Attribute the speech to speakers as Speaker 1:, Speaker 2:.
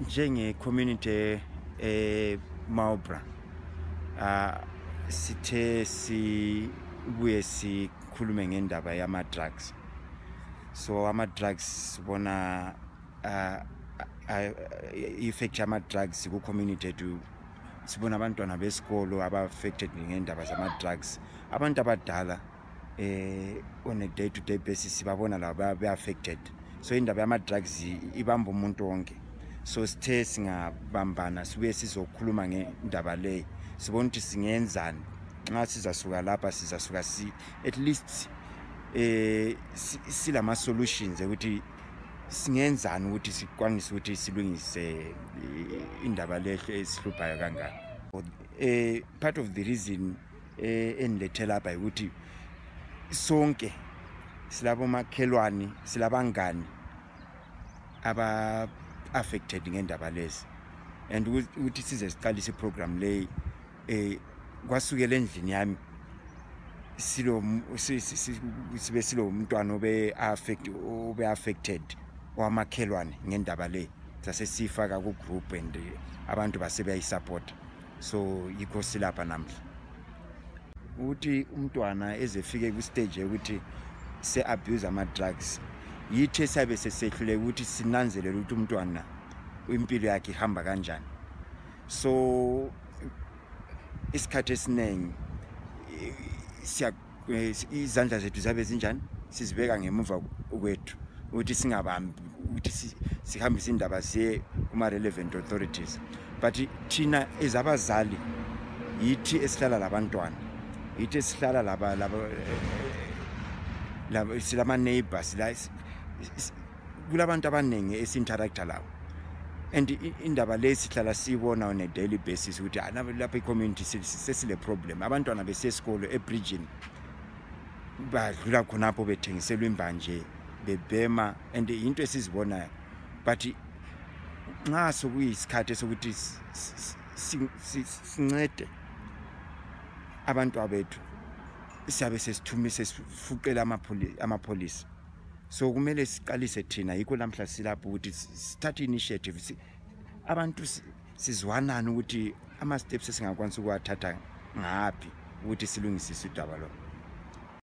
Speaker 1: njenge community Maubra sithe sibuye sikhulume ngendaba yama drugs. So ama drugs bona effect yama drugs ku community to sibona abantwana besikolo aba affected ngendaba zama drugs, abantu abadala on a day to day basis babona laba be affected. So indaba yama drugs ibamba umuntu wonke. So sithe singabambana sibuye sizokhuluma ngendaba le, sibona ukuthi singenzani nxa sizasuka lapha, sizasuka at least silama solutions ukuthi singenzani ukuthi sikwanise ukuthi silungise indaba lehle esihluphayo kangaka. Part of the reason endilethela lapha ukuthi sonke silabo makhelwane, silabangani aba affected ngendaba lezi, and ukuthi size siqalise program le kwasukela endlini yami sibe silo umntwana obe affected wamakhelwane ngendaba le, sase sifaka ku group and abantu basebeya support. So yikho silapha namhla ukuthi umntwana ezefike ku stage ukuthi se abuse ama drugs, yithi sabe sesehlule ukuthi sinanzelele ukuthi umntwana impilo yakhe ihamba kanjani. So isikhathi esiningi izandla zethu zabe zinjani, sizibeka ngemuva kwethu ukuthi singabambi, ukuthi sihambise indaba siye kuma relevant authorities. But thina ezabazali yithi esihlala labantwana, yithi esihlala laba silama neighbors, kulabantu abanengi esinteracta lawo, and indaba le sihlala sibona on a daily basis ukuthi lapha i-community sesile problem. Abantwana besesikolo ebridging badlula khonapho bethengiselwa imbanje bebhema, and into esizibonayo. But nxa sokuyisikhathi sokuthi sincede abantu abethu, siyabe sesithumise sifuqela amapolisi. So kumele siqalise thina, yikho namhla silapho ukuthi start initiative, abantu sizwanana ukuthi ama steps esingakwanisa ukuwathatha ngapi ukuthi silungisise udaba lo.